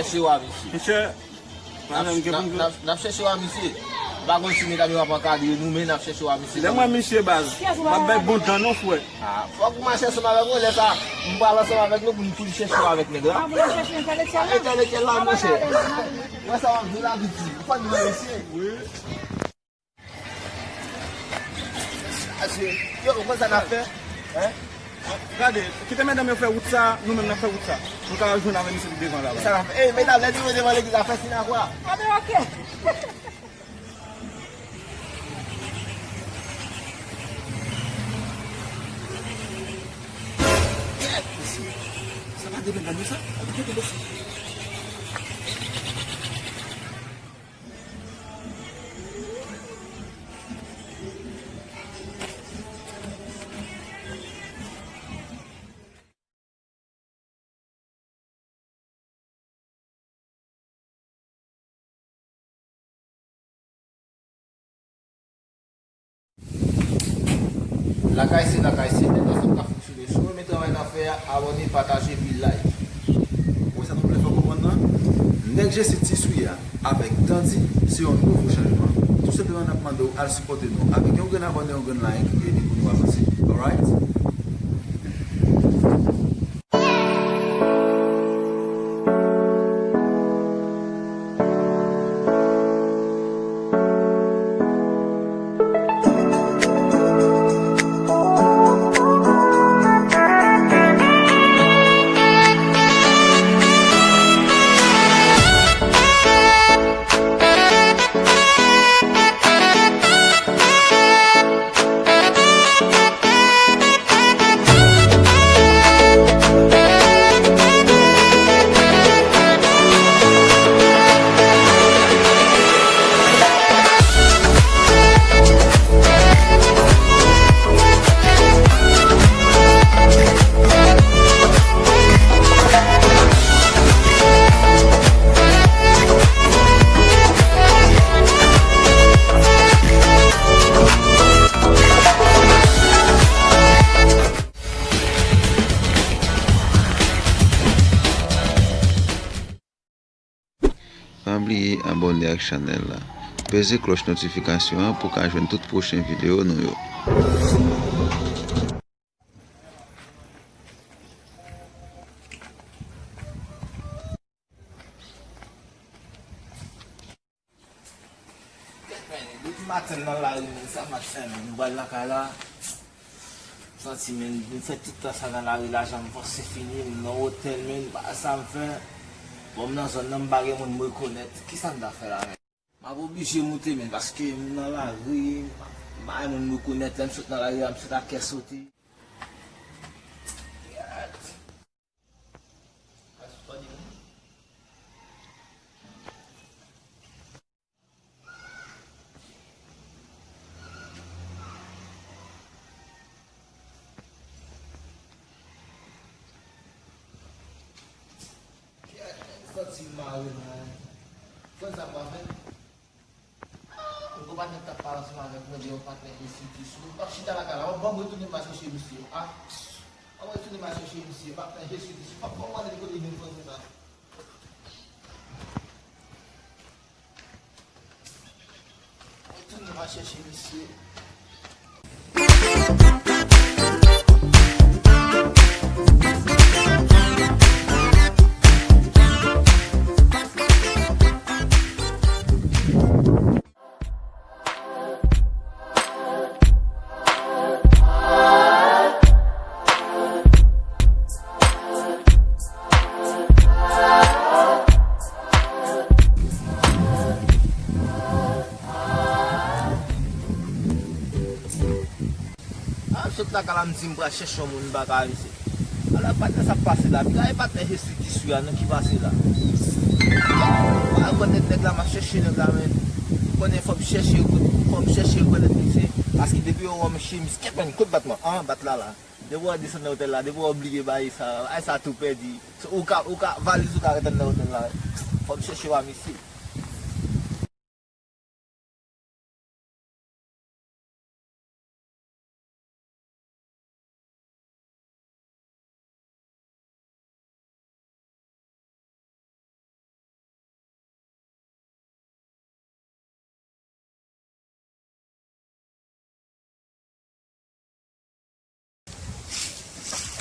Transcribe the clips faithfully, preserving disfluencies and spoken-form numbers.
Chèche w a misye. Mesye, madanm gen pou jwe. N ap chèche w a misye. M pa konn si medam yo ap ankadre nou, men n ap chèche w a misye. Lè m wè misye baz, m ap bay bon dan non, frè. Ah, fòk ou mache ansanm avèk mwen, lè sa, m pral ansanm avèk nou pou n, pou n chèche w avèk nèg la. Ah, pou n chèche entèlektyèl la? Entèlektyèl la, monchè. Wè sa w ap jwe la, piti. Ou konn mwen mesye. Wi. Yo, ou konn sa n ap fè? Hein? Gade, kite medam yo fè wout sa, nou menm n ap fè wout sa. Nou ka jwenn avè misye devan la. Sa n ap fè? Ey, medam, lè nou rive devan legliz la, fè sin a kwa. Ah, ben, ok. Kèt, mesye. Sa pa de medam yo sa? Kèt, mesye. Lakay se lakay, se nèg la, sa pa fonksyone. Si w renmen travay n ap fè a, abòne, pataje, epi like. Ou wè sa nou vle fè w konprann nan? Nèg Jesi Tiswi a avèk Dandy se yon nouvo chanjman. Tou senpleman, n ap mande w al sipòte nou avèk yon grenn abòne, yon grenn like, epi pou nou avanse. Alright? Pa bliye abòne ak chanèl la. Peze klòch notifikasyon an pou w ka jwenn tout pwochen videyo nou yo. Kèt, men, depi maten nan lari, men, sa m ap fè, men, nou pral lakay la. Santi, men, m fè tout tan sa nan lari la, jan m panse fini, m nan otèl, men, pa sa m fè. Bon, m nan zòn nan, m pa gen moun m rekonèt. Kisa m ta fè la, men? M ap oblije moute, men, paske m nan lari, m pa gen moun m rekonèt. Lè m sot nan lari a, m sot ak kè sote. Santi m mare, man. Konn sa m pral fè? Mwen gon patnè k t ap pale ansanm avèk mwen de yon patnè enstitisyon. M p ap chita lakay la, w ap ban m retounen m al chèche misye. Ah, ban m retounen m al chèche misye, patnè enstitisyon. M ap ban w ale kote vin fè sa. Retounen m al chèche misye. Ah, m sot lakay la, m di m pral chèche yon moun, m pa ka wè misye. Alò, patnè, sa k pase la? Pi gade patnè Jesi Diswi a, non, ki pase la. M pa rekonèt nèg la, m ap chèche nèg la, men. Ou konnen, fò m chèche, fò m chèche rekonèt misye. Paske depi yo wè m chemiz, kèt, men, kote bat mwen? An, bat la, la. Depi w desann nan otèl la, depi w bliye bagay sa, bagay sa tou pèdi. Ou ka, ou ka, valiz ou ka ret anndan otèl la. Fò m chèche w a misye.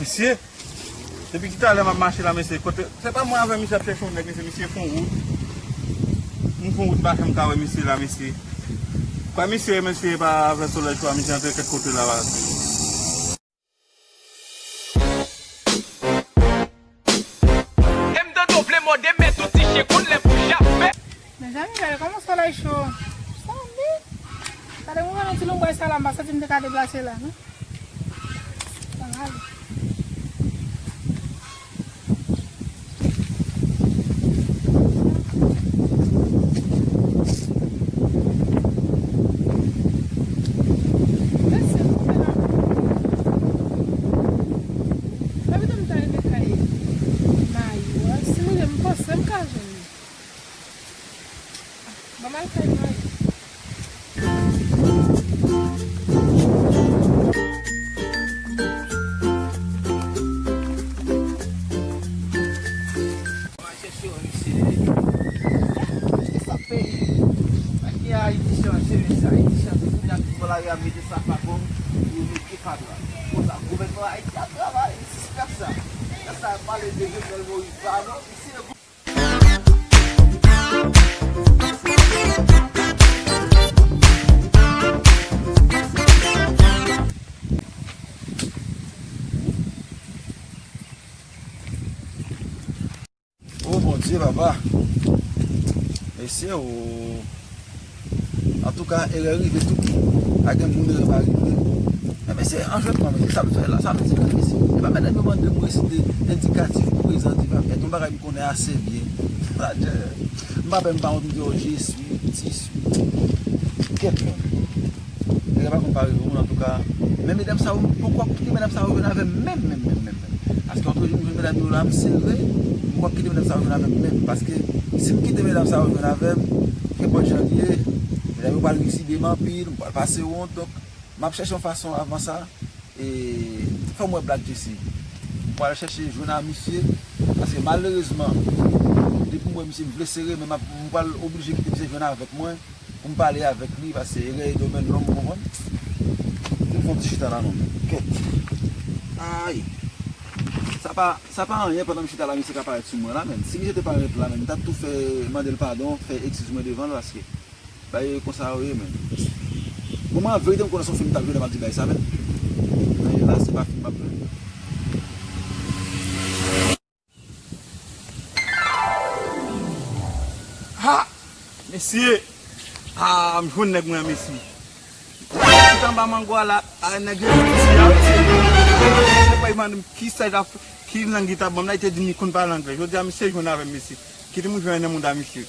Mesye, depi ki talè m ap mache la, mesye, kote, se pa mwen avè misye ap chèche yon nèg, mesye, misye fon wout. M fon wout, m pa janm ka wè misye la, mesye. Kwè misye, mesye, pa avè solèy chwa, misye antre kèk kote la, la. E m tande w vle mòde men tou ti chen kounn lè pou jape. Mezanmi, gade kòman solèy cho. Sanble. Gade mwen nan ti lonbray sa la, m pa santi m te ka deplase la, non. Sa va ale. Mèsi anpil, anpil. Kapitèn, m ta rive kay Mayou a. Si m rive, m panse m ka jwenn li. Ban m al kay Mayou. Mwen chèche yon misye. Sa peyi. Ak ki Ayiti chanje, mesye, Ayiti chanje. Kounye a tout bò lari a mete sa pa bon, yo mete pa dwa. Konsa, gouvènman Ayiti ap travay, sispèk sa. Lè sa pale de Jovenel Moïse, pa non, misye. O Bondye, papa. Mesye, o. Antouka, erè rive tout moun. Pa gen moun erè pa rive. Men mesye, an jwèt mwen, mesye, sa m fè la, sa vle di ke mesye, e pa mèt yo mande m resite endikatif prezan diva, men yon bagay m konnen ase byen. Adye. M pa pè, m pa wont, m di yo, je suis, ti suis. Kèt menm. Nèg la pa konn pa rive moun, antouka. Men medam sa yo, m poko kite medam sa yo jwenn avè m menm, menm, menm, menm, menm. Paske antre jou m jwenn medam yo la, m sere, m poko kite medam sa yo jwenn avè m menm. Paske si m kite medam sa yo jwenn avè m, kenpòt jan l ye, medam yo pral risi de m anpil, m pral pase wont, donk, m ap chèche yon fason avan sa, e, fè m wè Black Jesse. M pral chèche jwenn a misye, paske malerezman, depi m wè misye, m vle sere, men m ap, m pral oblije kite misye jwenn avèk mwen pou m pale avèk li, paske erè e domèn lòm, ou konprann? Vin fè yon ti chita la non, men. Kèt. Ay. Sa pa, sa pa anyen pandan m chita la, misye ka parèt sou mwen la, men. Si misye te parèt la, men, m t ap tou fè, mande l padon, fè eskiz mwen devan l, paske bagay yo konsa yo ye, men. Bon, mwen, an verite, m konnen se yon fim m t ap jwe lè m ap di bagay sa, men. Men la, se pa fim m ap jwe. Ha! Mesye! Ha, m jwenn nèg mwen an, mesye. Tout anba mango a la, a, nèg yo soti a, mesye. Se pa mande m ki sa l ap, ki lang li t ap ban m la, li te di m li konn pale anglè. Jodi a, mesye jwenn avè m, mesye. Kite m jwenn nan mond a, mesye.